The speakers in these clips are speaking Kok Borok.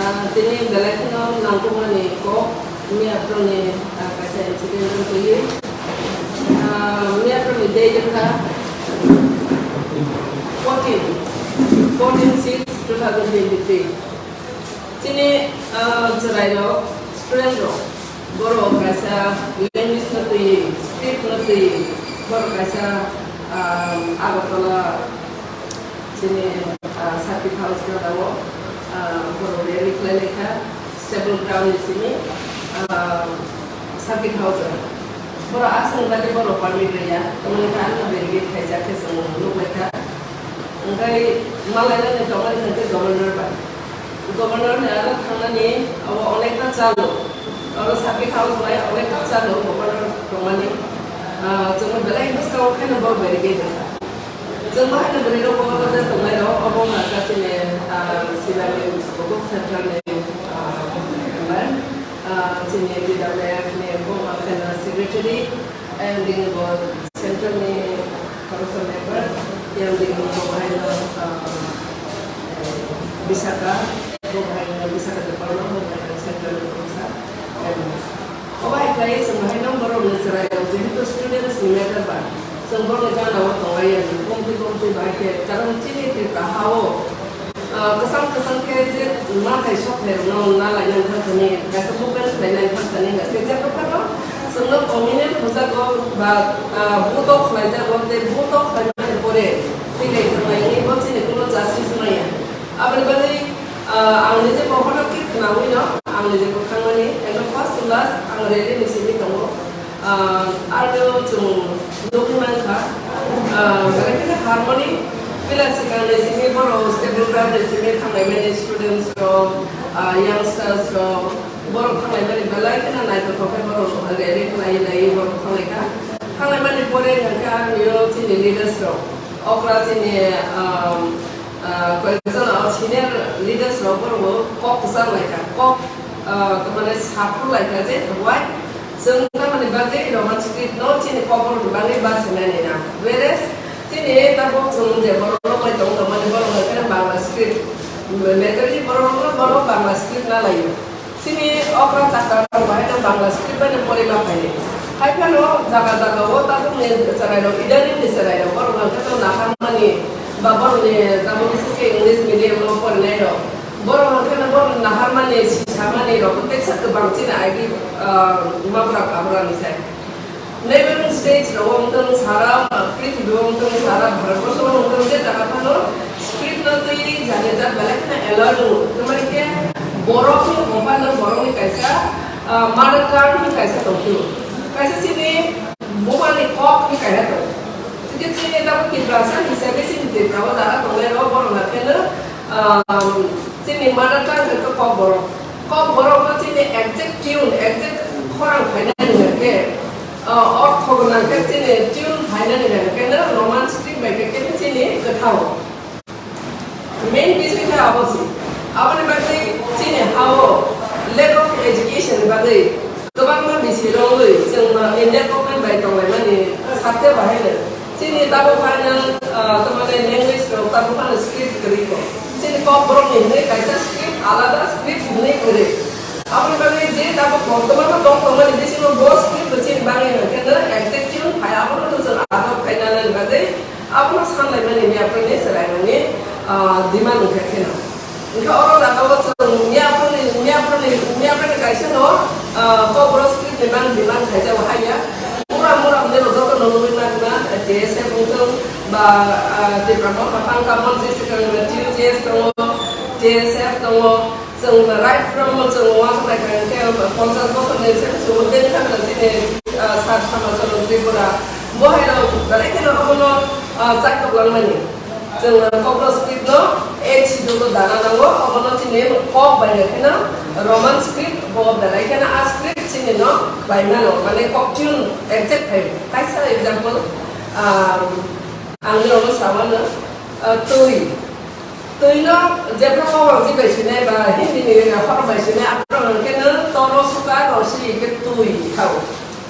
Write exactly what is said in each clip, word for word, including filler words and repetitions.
Ah, tini belai kheno nangkukmani kok, miyaphorni, ah, kaisa incident wngtwi. Ah, miyaphorni date wngkha fourteen, fourteen six two thousand twenty-three. Chini, ah, chwrairok, student rok, borok kaisa language no twi, script no twi, borok kaisa, ah, Agartala chini, ah, circuit house no dawo, ah, borok rally khlai lai kha, stable ground ni simi, ah, circuit house o. Borok aswk bagwi borok permit rwya, tamoni kha ano barricade khaijak khe chwng nuk lai kha. Hwnkhe malainani tongmani hwnkhe governor bai. Governor ni aro thangnani abo onekta chalo. Oro circuit house bai onekta chalo governor tongmani. Ah, chwngno belai bwskango khaino borok barricade wngkha. Chwng bahaino bwrwi rok bo oro je tongnai rok, obo wngkha chini, ah, Silani Bokok Central ni, ah, member, ah, chini D W F ni bo wngkha secretary, ayang dini bo central ni khoroksa member, yang dini bo bahaino, ah, Visakha, bo bahaino Visakha department, bo bahaino central ni khoroksa member. Obo hai khlai chwng bahai no borok ni chwrai rok jehetu students ni matter ba, chwng borok ni gana o tonglai ya ni, komtwi komtwi bahai khe, karon chini Tripura ha o, ah, kwchang kwchang khe je ma thai sok thai rok no na lai nang thang thani, kaisa movement khlai nang thang thani, hwnkhe je kok phano chwng no communal hwnjago ba, ah, buto khlai jago, je buto khlai mani pore twi lai thang lai ni bo chini kuno justice maya. Aboni bagwi, ah, ang nije bokhorok khe khnaui no, ang nije kwthangmani, eno first to last ang rally ni simi tongo. Ah, aro chwng nugwi mankha, ah, belai kheno harmony, pila swkang ni simi borok stable ground ni simi thanglaimani students rok, ah, youngsters rok, borok thanglaimani belai kheno naithothok khe borok rally khlai lai borok thanglaikha. Thanglaimani pore hwnkhe ang yo chini leaders rok, okra chini, ah, Ah, koyekjon o senior leaders rok borok bo kok kwchang lai kha, kok, ah, tamani saphur lai kha je, wai chwng tamani bagwi Roman script no chini kokborok ni bagwi bachinani na. Whereas chini tabuk chwng je borok rok bai tong tongmani borok hwnkhe Bangla script, majority borok rok no borok Bangla script na lai o. Chini okra chakra rok bahai no Bangla script bai no pori ma phai. Hai phano jaga jaga o tabuk ni chwrai rok, idaning ni chwrai rok, borok hwnkhe no naharmani ba borok ni tabuk ni sike English medium o porinai rok. Borok hwnkhe no borok naharmani, sisamani rok teksa kwbang chini agi, ah, mabra kabra ni sai. Neighboring states rok wngtong sara, prithibi wngtong sara, Bharatborsho wngtong je jaga phano script no twi jani jak belai kheno allow tongo. Tamani khe borok ni ompano borok ni kaisa, ah, mother tongue ni kaisa tongphio. Kaisa chini buma ni kok ni kaisa tong. Tei chini tabuk Tiprasa hisabe chini Tripura o jaga tongnai rok borok no kheno, ah, chini mother tongue khe kokborok. Kokborok no chini exact tune, exact khorang khainani hwnkha khe, ah, ortho gwnang khe chini tune khainani hwnkha khe no Roman script bai khe khe chini kwthao. Main bising khe abo se. Aboni bagwi chini ha-o lack of education ni bagwi kwbangma bisi rwngwi chwng no Indian government bai tonglaimani sakhe bahai no. Chini tabuk haino, ah, tamani language rok tabuk haino script kwrwi ko. Chini kokborok ni hinwi kaisa script, alada script hinwi kwrwi. Aboni bagwi je tabuk bortoman no tong tongmani bisingo bo script bo chini bagwi hwnkhe no exact tune phai abono no chwng adopt khai nanani bagwi abono sanlaimani miyaphorni chwrairokni, ah, demand wngkha kheno. Hwnkhe oro jagao chwng miyaphorni, miyaphorni, miyaphorni kaisa no, ah, kokborok script ni mang demand khaijago haiya. Mura mura hwnwi bo joto no nugwi mangkha, T S F wngthung ba, ah, Tipra Motha Pangka Monchi swkang T U J S tongo, T S F tongo. Chwng right from chwng uansuk naikha hwnkhe ponchash bosorni se chwng tei kha chini, ah, sat samajwno Tripura. Bo haino belai kheno obono, ah, chaithok langmani. Chwng kokborok script no eight schedule o dana nango, obono chini kok bai kheno Roman script, bo belai kheno a script chini no khlai mano, mane kok tune exact khai. Kaisa example, ah, ang nini obo sawano, ah, twi. Twi no jephru Kokborok bai sinai ba Hindi ni hor bai sinai, aphuru hwnkhe no toro suka rosi hwnkhe twi thao.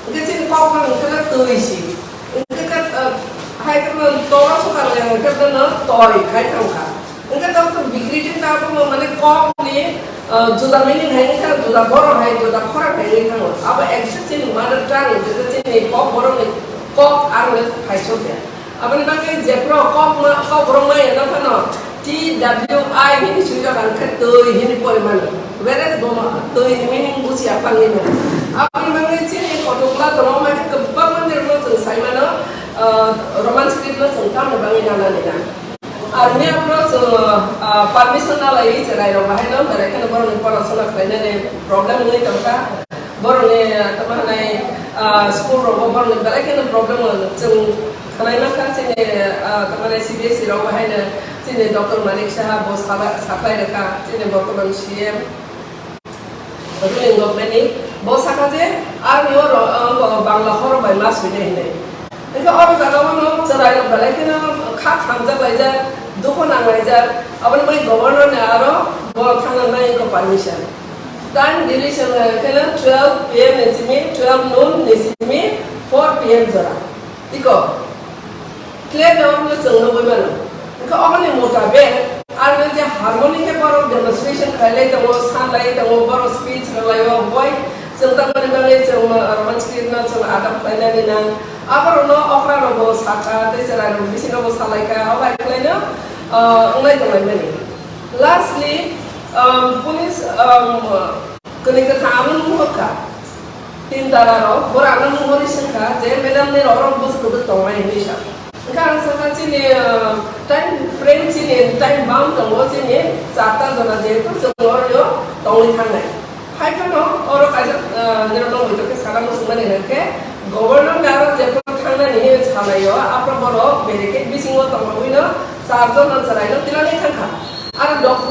Hwnkhe chini Kokborok hwnkhe no twi si. Hwnkhe khe, ah, hai khe no toro suka rwya hwnkhe no toi khai thangkha. Hwnkhe to bikri tin ta bo mane kok ni, Ah, juda meaning hai wngkha, juda borok hai, juda khorang hai wngwi thango. Abo exact chini mother tongue, jesa chini kok borokni kok ang le phaisok ya. Aboni bagwi jephru kok ma, kok borok maya no phano T W I hini swijak ang khe twi hini pori mano. Whereas bo ma twi ni meaning buji ya phangwi mano. Aboni bagwi chini kothokma tongma khe kwbangma nirok no chwng sai mano, ah, Roman script no chwng tamni bagwi nanani na. Army o chwng, ah, permission nalai chwrai rok bahai no belai kheno borok ni porasona khlai nani problem wngwi tongkha. Borok ni, ah, tamo hanai, ah, school rogo borok ni belai kheno problem o chwng khlai mankha chini, ah, tamo hanai C B S E rok bahai no chini Doctor Manik Saha bo sala-, saklai rwkha chini bortoman C M. Ruling government ni bo saka je army o ro-, o, bo Bangla horo bai ma sui nai hinwi. Hingke oro jaga o no chwrai rok belai kheno kha khamjak laijak, dukhu nang laijak. Aboni bai governor ni aro bo thangna nai ko permission. Time duration khe no twelve P M ni simi, twelve noon ni simi four P M jora. Iko clear jawab no chwng nugwi mano. Hingke oboni motabek aroni je harmoni khe borok demonstration khailai tongo, sanlai tongo, borok speech rwlaio, hoi chwng tamoni bagwi chwng ma-, manskirno chwng adap khlainani nang. Aborokno okra rokbo saka tei chwrai rok bisingo bo salaikha, o bai khlaino, ah, wnglai tonglaimani. Lastly, um, police, um, Kwnwi kwthang amo nung hotka. Tin tala rok, bora ano nung hori sengkha je madam ni rok rok bus kwbwi tongnai hinwi sa. Wngkha ang sakha chini, ah, time frame chini time bound tongo chini charta jora jehetu chwng oro tongwi thangnai. Hai phano oro kaisa, ah, nirok nong hoi tongkhe sana muchungmani hwnkhe governor ni aro jephru thangnani hinwi salaio, aphuru borok barricade bisingo tongmani no charjon no chwraino tilangwi thangkha. Aro dok-,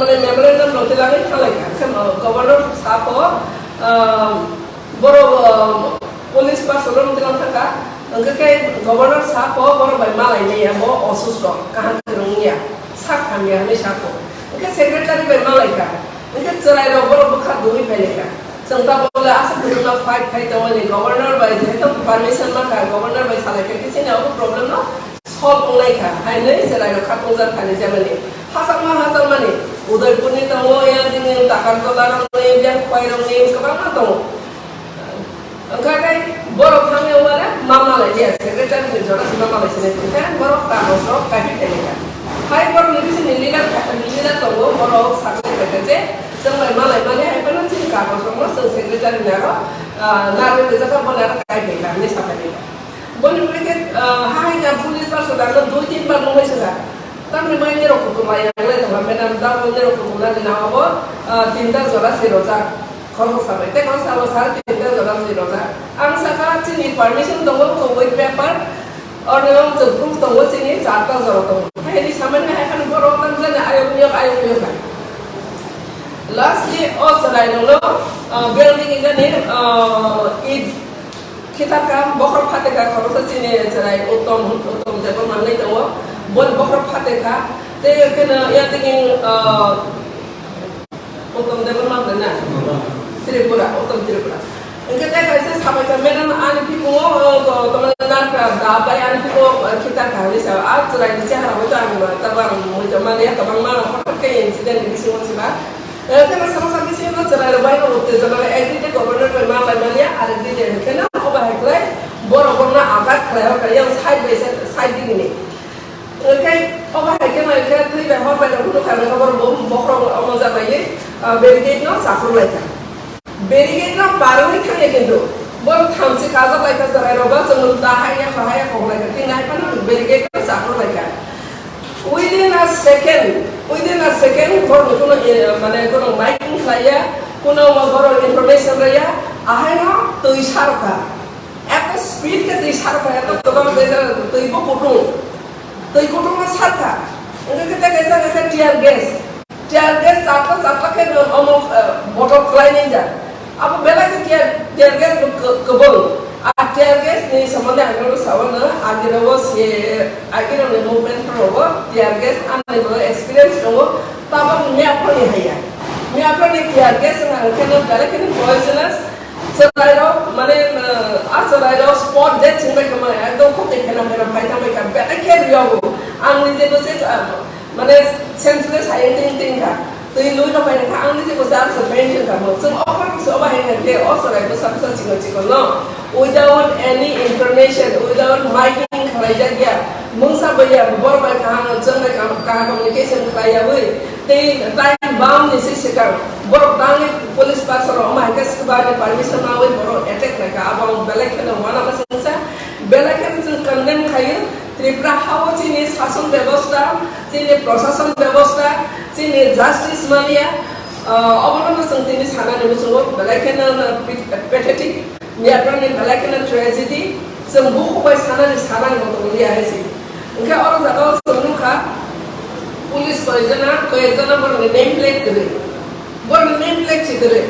mane memorandum rok tilangwi thanglaikha. Khe, uh, governor sako, uh, borok, uh, police person rok tilang thangkha. Hwnkhe khe governor sako borok bai malai maya bo osusto, kaham kwrwng wngya, sak hamya hinwi sako. Hwnkhe secretary bai malaikha. Hwnkhe chwrai rok borok bwkha dugwi phailaikha. Chwng tabole aswk kwrwngno fight khai tongmani governor bai jehetu permission mankha, governor bai salaikha khe chini abo problem no solve wngnai kha, hainwi chwrairok kha tongjar thani jemani. Hachakma hachakmani, Udaipurni tongo, yang dini Takartola rokni, yang Khwai rokni, kwbangma tongo. Wngkha khe borok thangwi wngmano ma malai liya, secretary ni jora se ma malai sinai tongkha, borok kagoj rok kaipi phailaikha. Hai borokni bisingni leader, leader tongo, borok sakni phaikha je, chwng bai malai mani hai phano chini kagoj rokno chwng secretary ni aro, ah, narwi rwjakha, boni aro kai phaikha hinwi saphailaikha. Boni pore khe, ah, hahaina police person ano dui tin bar nungwi saka. Tamni mai nirok kutung lai yang lai tongkha, madam, da bo nirok kutung na dina abo, ah, tinta jora se rojak. Khoroksa bai, tei khoroksa abo sar tinta jora se rojak. Ang saka chini permission tongo, ko wait paper, orni ong to proof tongo chini charta jora tongo. Hai ni samani hai kan borok tam jani ayok miyok, ayok miyok hai. Lastly, o chwrai rokno, ah, building ni jani, ah, it Khitarkha, bokhorok phatekha, khoroksa chini chwrai Uttom, Uttom Debbarma hinwi tongo. Bo bokhorok phatekha. Tei kheno ya tini, ah, Uttom Debbarma hwnwi na? Tripura, Uttom Tripura. Hwnkhe tei kaisa sabaikha, madam, ani bikungo, oh, to-, tongmani narkha, da bai ani bikungo, ah, khitarkha hinwi sa. A chwraini chehara hwnkhe ang, tabang muitu manya, kwbangma hothot khe incident ni bisingo se ba. Eh, khe masa masa bisingo chwrairok bai no uttejona bai, ekdin de governor bai ma bai manya, arekdin de hwnkhe no obo hai khlai borok borokno atak khlai hor kha, yang side by side, side digini. Hwnkhe obo hai khe no hwnkhe twi bai hor bai rok phunuk kha, hwnkhe borok bo bokhorok omo ja bai, ah, barricade no chakhuk lai kha. Barricade no barwi thangya kintu borok thamchi kajak lai kha, chwrairok ba chwng ta haiya kha, haiya kha lai kha, tei nai phano barricade no chakhuk lai kha. Within a second, within a second, borok ni kuno, eh, mane kuno miking khlaiya, kuno borok information rwya, ahaino twi sarkha. Eto speed khe twi sarkha, eto kwbang twi sarkha, twi bo kutung, twi kutung ma sarkha. Wngkha khe tei kaisa khe tear gas, tear gas chakla chakla khe omo, eh, bottle kwlai nai ja. Abo belai khe tear, tear gas bo kw-, kwbang. A tear gas ni somonde ang nono sawano, agirok se, agirok ni movement rogo tear gas ani bo experience tongo, tabok miyaphoni haiya. Miyaphoni tear gas wngkha hwnkhe no belai kheno poisonous, chwrairok mane, uh, a chwrairok spot dead chwngbai kha mane ekdom khotoi phena phena phai thangbai kha, belai khe riogo. Ang nije no se, uh, mane senseless hai wngtwi wngtwi wngkha. Twi lui no pai kha, ang ni je ko jar sa pension ka mo. Chwng offer kisa oba hai na khe, o sarai bwsa bwsa chikon chikon no. Without any information, without marking khalai jak ya. Mungsa bo ya, bor bai kaham, chwng bai kaham, kaham communication khalai ya wi. Tei time bam ni si sikang. Borok bangni police person rok ma hai khe swba ni permission ma wi borok attack lai kha. Abo ang belai kheno wana bwsa bwsa. Belai kheno chwng condemn khayo. Tripura hao chini sason bebosta, chini prosason bebosta, chini justice mania, ah, obono no chwng tini sanani muchungo belai kheno no pit-, pathetic, miyaprani belai kheno tragedy, chwng bukhuk bai sanani sanani bo tongliya hai se. Hwnkhe oro jaga o chwng nukha, police koijana, koijana borokni name plate kwrwi, borokni name plate se kwrwi.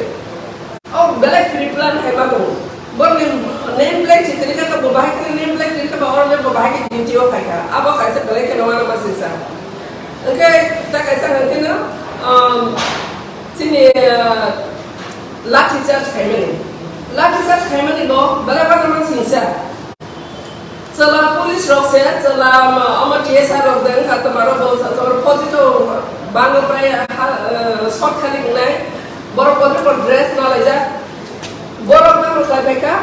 O belai pre-plan hai ma tongo. Borokni name plate se kwrwi kha, bo bahai kheno name plate kwrwi kha, ba oro bo bahai khe duty o phai kha. Abo kaisa belai kheno uanama singsa. Hwnkhe ta kaisa hwnkhe no, um, chini, uh, lathi charge khaimani. Lathi charge khaimani bo belai uanama singsa. Chwla police rok se, chwla, um, omo T S R rok de wngkha, twma rok bo sa, sa, photi to bangwi pai ha, uh, short khani wngnai. Borok kotor kotor dress ma laijak. Borok tamo khlai phaikha,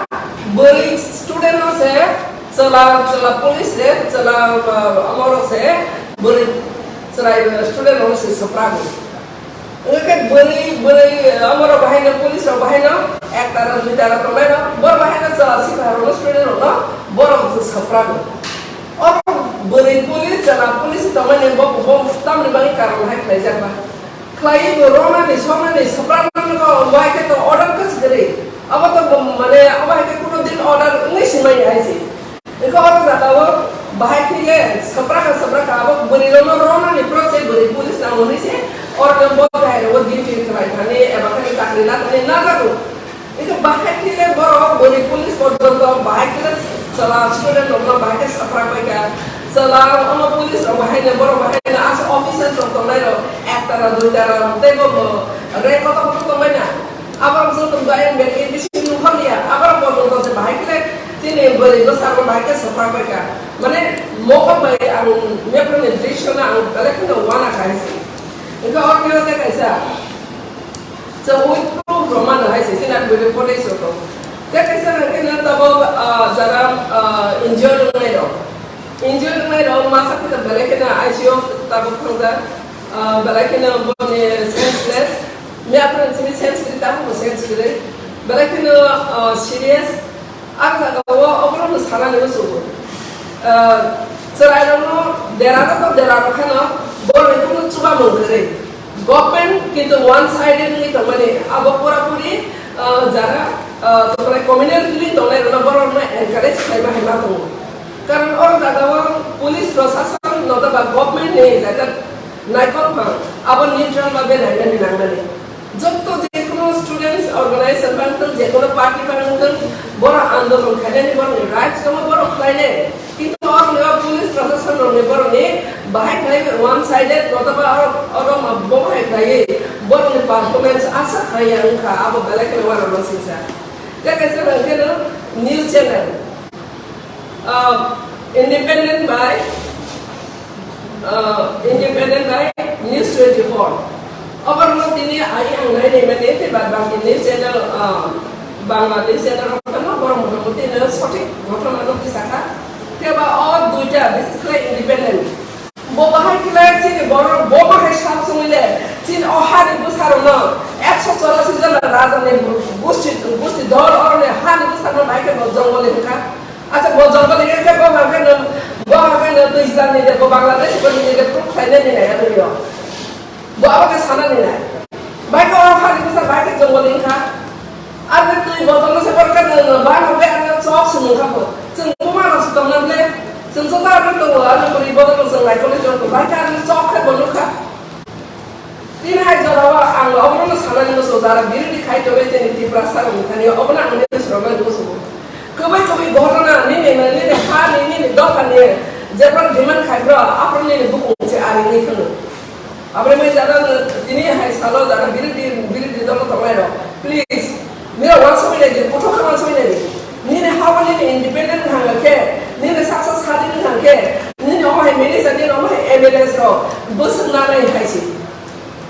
bwrwi student no se, chwla, chwla police se, chwla, uh, omo rok se, bwrwi chwrai student rok se swprak. Hwnkhe bwrwi, bwrwi, eh, omo rok bahaino, police rok bahaino, ek tara, dui tara tongnai rok, borok bahaino chwla sipha rokno, student rokno, borok se swprak. O bwrwi police, chwla police tongmani bo, bo tamni bagwi karon hai khlaijak ba. Khlaiwi bo ronani, songnani, swprak rokno bo, bo hai khe to order kwchwk kwrwi. Abo to bo, mane, abo hai khe kuno din order wngwi singmani hai se. Eko oro jagao bahai khe le swprakha, swprakha, abo bwrwi rokno ronani phuru se bwrwi police nang hwnwi se oro bo bahai rogo duty khlai thani eba khe chakri la thani najago. Eko bahai khe le borok bwrwi police porjonto bahai khe le chwla student rokno bahai khe swprak bai kha, chwla omo police rok bahai le borok bahai le asa officers rok tongnai rok ek tara dui tara tei bo bo rek kotor kotor tongbai na. Abo ang joto bai ang beri bisi nukha liya, abo ang borok tong se bahai khe chini bwrwi bwsa rok bahai khe swprak bai kha. Mane mokol bai ang mephru ni drisyo no ang belai kheno uana kha hai se. Hwnkhe oro khe tei kaisa chwng with proof rok mano hai se chini ang video footage rok. Tei kaisa hwnkhe no tabok, ah, jara, ah, N G O rok nai rok. N G O rok nai rok masa khe belai kheno I C U tabok thangjak, ah, belai kheno boni senseless. Miya phano simi sense kwrwi, tabukbo sense kwrwi. Belai kheno, ah, serious. Ah, jagao oborokno sanani muchungo. Ah, chwrairokno derarokno derarok kheno borokni kunu chubamung kwrwi. Government kintu one sided wngwi tongmani, abo purapuri, ah, jara, ah, tongmani communal feeling tongnairokno borokno encourage khlaiba hai ma tongo. Karon oro jagao police prosason notoba government ni jata naikol phang abo neutral babe nainani nangnani. Jotto je kono students organization bang thung, je kono party bang thung, borok andolon khainani borokni rights tongo, borok khlainai. Kintu oro ni o police prosason rokni borokni bahai khlai one sided notoba oro, oro ma bo bahai khlaiwi borokni performance asa khlaiya wngkha, abo belai kheno uanama singsa. Tei kaisa hwnkhe no news channel. Ah, independent by, ah, independent by News twenty-four. Oborokno tini ai ang nainai mani tei bad baki news channel, ah, Bangla news channel rok phano borok motamuti no sothik ghotona no kisa kha. Tei ba o duita bises khlai independent. Bo bahai khe le chini borok bo bahai sak songwi le chini o hani bwsarokno ekso chorasi jona raja ni gusti, gusti dol oroni hani bwsarokno bahai khe bo jongoli hwnkha. Acha bo jongoli hwnkhe bo bahai khe no, bo bahai khe no Twijlang ni de, bo Bangladesh bo ni de proof khlainani nai ya nw yo. Bo abo khe sanani nai. Bahai khe o hani bwsa bahai khe jongoli wngkha. Ar khe twi bodol no se borok khe no, no, bahai no be ar no chok se nung kha bo. Chwng buma rok se tong na ble. Chwng joto ar no tongo, ar no bwrwi bodol no chwng naikol ni jok. Bahai khe ar no chok khe bo nung kha. Tini hai jora o ang obono sanani muchungo, jara birodhi khai tongwi tini Tiprasa rok ni thani obono ang nini sromani muchungo. Kwbwi kwbwi ghotona nini, nini ha ni, nini dopha ni jephru demand khai phro aphuru nini bukung se ari wngwi thangno. Aboni bagwi jara tini hai salo jara birodhi, birodhi dolo tongnai rok, please, nini uansukwi naidi, kuthuk khe uansukwi naidi. Nini ha o nini independent wng khe, nini saksa sadin wng khe, nini omo hai minister, nini omo hai M L A rok bwswk nanai hai se.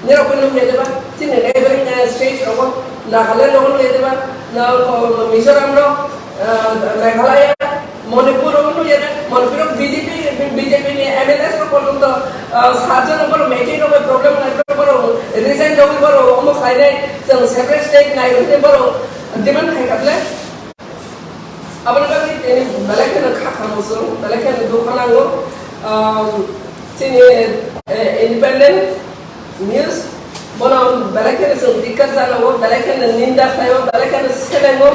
Nini rok nukya diba, chini neighboring, eh, states rogo, Nagaland rogo nukya diba, na, o, Mizoram rok, eh, Meghalaya, Manipur rogo nukya diba, Manipur rok B J P, B J P ni M L As rok porjonto, eh, saat jon borok meeting rogwi problem nai borok resign rogwi borok omo khlainai, chwng separate state nai hwnwi borok demand khai kha ble. Aboni bagwi tini belai kheno kha khamu chwng, belai kheno dukha nango. Um, chini, eh, independent news, bono belai kheno chwng dikkat jana o, belai kheno ninda khlai o, belai kheno seleng o.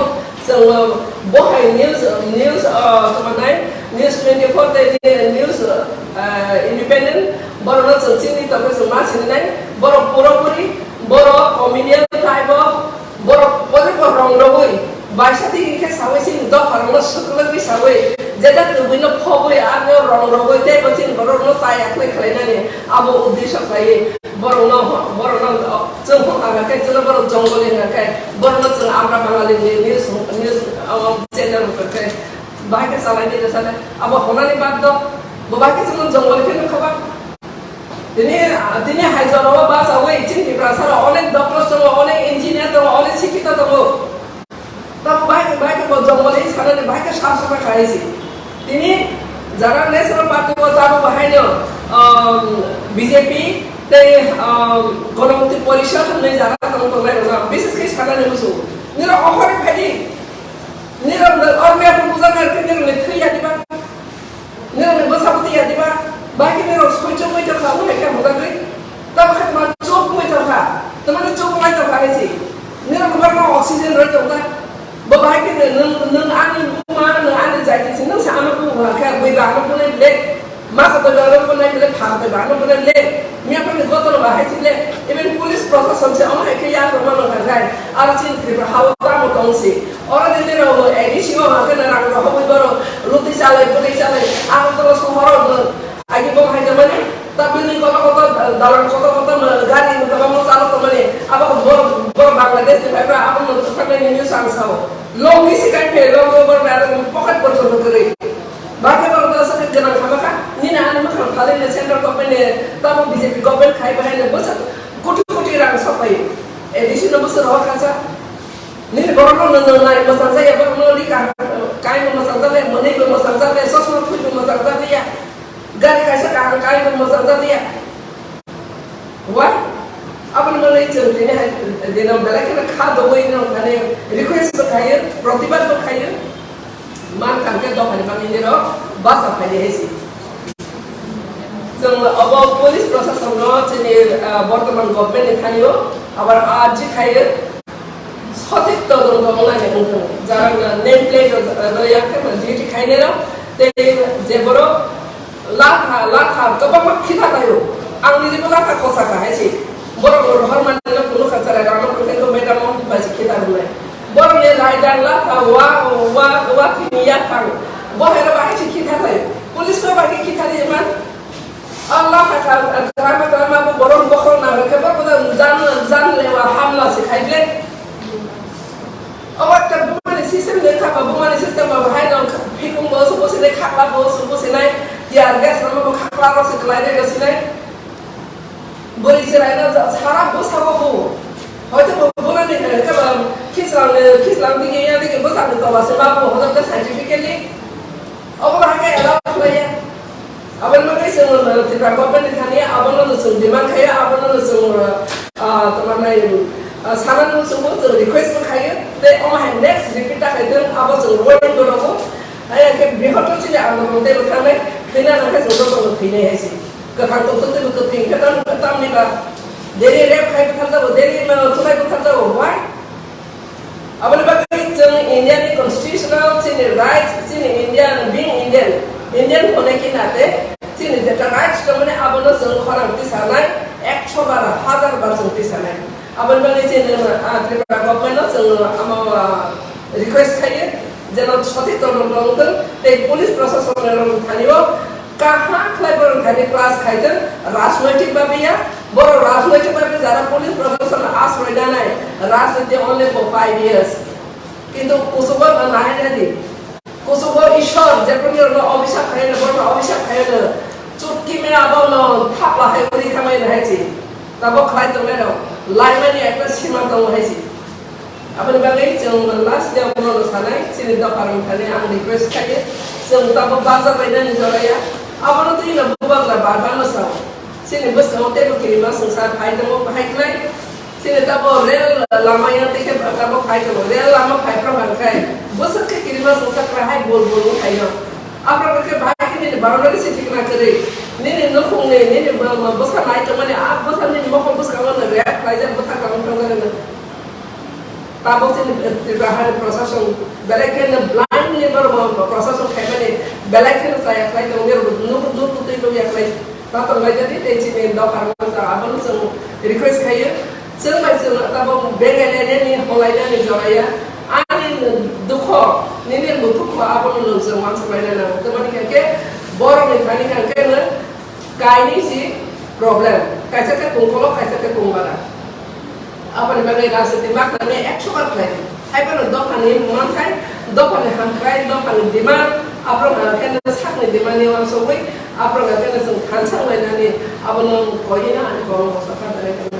Chwng, um, bo hai news, news, uh, tamo nai, News twenty-four tei news, uh, independent, borokno chwng chini tongkhe chwng ma sini nai, borok pura puri, borok comedian type o, borok pori bo rong rogwi, baisa twi hinkhe sawi chini dopha rokno swklwgwi sawi, jeta twbwi no phobwi arno rong rogwi tei bo chini borok no chaya khwlai khlai nani abo uddesho khlaiwi borok no, borok no chwng phokha khe chwng borok jongoli khe borok no chwng abra bangali ni news, news, um, channel khe bahai khe chalai ni rwsa le abo honani bad do bo bahai khe chwng jongoli khe nukha ba. Tini, tini hai jorao bachawi chini Tiprasa rok onek doctors tongo, onek engineer tongo, onek sikhito tongo. Tamo bahai khe, bahai khe bo jongoli sanani bahai khe sab sab khai si. Tini jara National Party bo tamo bahai no, um, B J P tei, um, Ganamukti Porishad hwnwi jara tong tongnai rok no bises khe sanani musu. Nira ohore phai di. Nira ormiya bujar nai khe nira thwi ya diba. Nirok ni bwsa bwtwi ya diba? Bahai khe nirok soichok wngwi tongkha, omo hai khe hamjagwi. Tamo khe tma chuk wngwi tongkha. Tamo ni chuk wngwi tongkha hai se. Nirok ni barno oxygen rwi tongkha. Bo bahai khe nwng, nwng ani buma, nwng ani jati se, nwng se ano bu ha khe, bui ba ano bunai ble. Ma kotoi ba ano bunai ble, pha kotoi ba ano bunai ble. Miya phang ni gotor ba hai se ble. Even police proshashan se omo hai khe ya tongma nang kha khai. Aro chini Tripura ha o tamo tong se. Oro de nirok A D C o hwnkheno rang rohorwi borok lutwi chalai, bwrwi chalai, Agartala sohor o agi bo hai tongmani, ta building kotor kotor, dalan kotor kotor, gari kwbangma chalok tongmani, abo borok, borok Bangladesh ni phaiba, abo no thangnaini news ang sao. Longi si kai phe, longi borok ni aro pocket porjonto kwrwi. Bakhe borok ta sakhe gwnang kha bakha, nini ani mwkhang phalwi central government ni, tamo B J P government khai bahai ni bwsa koti koti rang sok pai. A D C no bwsa rohor kha sa. Nini borokno nwng nwngnai mwchangjakya, borokno ri kaham kaimung mwchangjakya, mwnwibo mwchangjakya, chosma thuibo mwchangjakya, gari kaisa kaham kaimung mwchangjakya. Why? Aboni bagwi chwng tini hai dino belai kheno kha dogwi no thani request bo khaio, protibad bo khaio. Man kangkhe dophani bagwi nirok basa phaidi hai se. Chwng obo police proshasonno chini, ah, bortoman government ni thanio abar arji khaio sothik todonto wngnani wngthung. Jara name plate rw-, rwya khe duty khainai rok tei je borok latha, latha kwbangma khitha taio. Ang nijibo latha khosa kha hai se. Borok rohor manino kunu kha chwrai rano kwthai khe madam o bai se khitha rwnai. Borokni raidang latha wa, wa, wa thini yaphang. Bo hai rok bahai se khitha thai. Police no bai khe khitha ri man. Allah kha kha, drama, drama bo borok bokhorok nang khe borok boda jan, jan lewa hamla se khai ble. Obo ekta bumani system de kha ba, bumani system ba bahai no phikung bo subo se nai, khakla bo subo se nai, tear gas rok bo khakla rok se klai re se nai. Bwrwi chwraino ja-, sara bwskango bo. Hoito bo bwrwini, eh, khe ba, khislang, eh, khislang dige ya dige bwsakni tola se ma bo, hoito scientifically. Obo bahai khe allow khlaiya. Aboni bagwi chwng, eh, Tripura government ni thani abono no chwng demand khaiya, abono no chwng, eh, ah, tamo nai, ah, sanani no chwngbo chwng request bo khaiyo. Tei omo hai next repeat ta khai thung, abo chwng warning bo rwgo. Hai khe bihorto chini andolon tei bo thangnai, thwina nang khe chwng jotono thwinai hai se. Kwthang tongthok tei bo kwthwi hwnkhe tam, tamni ba daily rape khai butharjago, daily, uh, thunai butharjago. Why? Aboni bagwi chwng India ni constitutional chini rights, chini Indian, being Indian, Indian hone ki nate chini jeta rights tongmani abono chwng khorang tisanai, ekso bar, hazar bar chwng tisanai. Aboni bagwi chini, uh, Tripura government no chwng, uh, amo, uh, request khaiyo, jeno sothik todonto wngthung tei police proshasonni rokni thanio kaham khlai borok thani class khaitwng, rajnoitik babe ya, borok rajnoitik babe jara police protection asroi nanai, rajniti only for five years. Kintu kuchugo no nahai nadi, kuchugo Ishwar jephru nirokno obisap khaino, borokno obisap khaino, chutki me abono thapla hai uri khamai nahai si. Tabok khlai tongnai rok laimani ekta sima tongo hai se. Aboni bagwi chwng last day abono sanai, chini dopha rok thani ang request khaio, chwng tabok bajak lainani joraya. Abono twi no bubagra bar bar no sao. Chini bwskango teibo kirima swngchar phai tongo, bahai khlai. Chini tabok rel lama yang tei khe tabok phai tongo. Rel lama phai phra hwn khai bwswk khe kirima swngchar khlai hai bol bol wng phaino. Aphra khe bahai khe nini boundary se thikna kwrwi. Nini nukhungni, nini bwsa nai tongmani, a bwsa nini mokol bwskango no rep khlaijak, bwthak khlai thangjakgwi no. Tabok chini Tripura hani prosason belai kheno blind ni borok bo prosason khaimani belai kheno chaya khlai tongo, nuk nuk twi nukya khlai ta tonglaijadi tei chini dopha rok abono chwng request khaio. Chwng bai chwng tabok bengainani holainani joraya ani dukho nini muthukma abono nwng chwng uansuk laina nango. Tamoni hwnkhe borokni thani hwnkhe nwng kainwi si problem, kaisa khe kungkolo, kaisa khe kungbara. Aboni bagwi rajniti ma khlainai ekso bar khlai di. Haiphano dophani manthai, dophani hamkrai, dophani demand, aphro hwnkhe sakni demand ni uansugwi, aphro hwnkhe chwng thansa wnglainani abono koina ani borok bwsa kha dalai.